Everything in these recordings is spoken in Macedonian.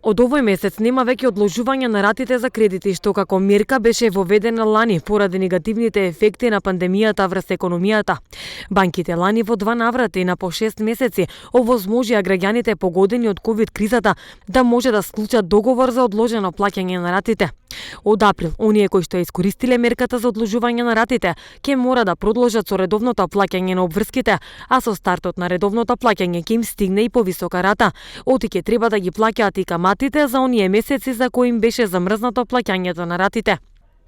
Од овој месец нема веќе одложување на ратите за кредити, што како мерка беше воведена лани поради негативните ефекти на пандемијата врз економијата. Банките лани во 2 наврати на по 6 месеци овозможија граѓаните погодени од ковид кризата да може да склучат договор за одложено плаќање на ратите. Од април, оние кои што искористиле мерката за одложување на ратите, ќе мора да продолжат со редовното плаќање на обврските, а со стартот на редовното плаќање ќе им стигне и повисока рата. Оти ќе треба да ги плаќаат и каматите за оние месеци за кои им беше замрзнато плаќањето на ратите.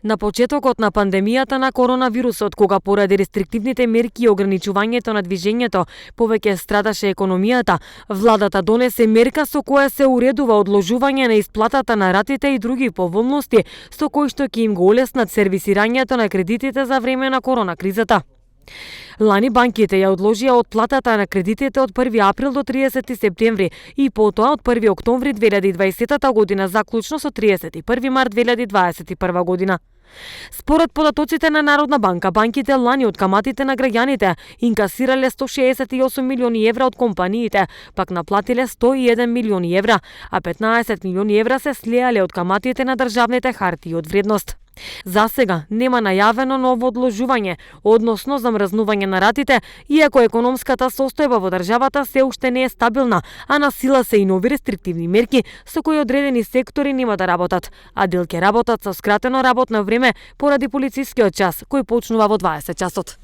На почетокот на пандемијата на коронавирусот, кога поради рестриктивните мерки и ограничувањето на движењето повеќе страдаше економијата, владата донесе мерка со која се уредува одложување на исплатата на ратите и други поволности, со кои што ќе им го олеснат сервисирањето на кредитите за време на корона кризата. Лани банките ја одложија отплатата на кредитите од 1 април до 30 септември и потоа од 1 октомври 2020 година заклучно со 31 март 2021 година. Според податоците на Народна банка, банките лани од каматите на граѓаните инкасирале 168 милиони евра од компаниите, пак наплатиле 101 милиони евра, а 15 милиони евра се слеале од каматите на државните хартии од вредност. За сега нема најавено ново одложување, односно замрзнување на ратите, иако економската состојба во државата се уште не е стабилна, а на сила се и нови рестриктивни мерки со кои одредени сектори нема да работат, а дел ќе работат со скратено работно време поради полицискиот час кој почнува во 20 часот.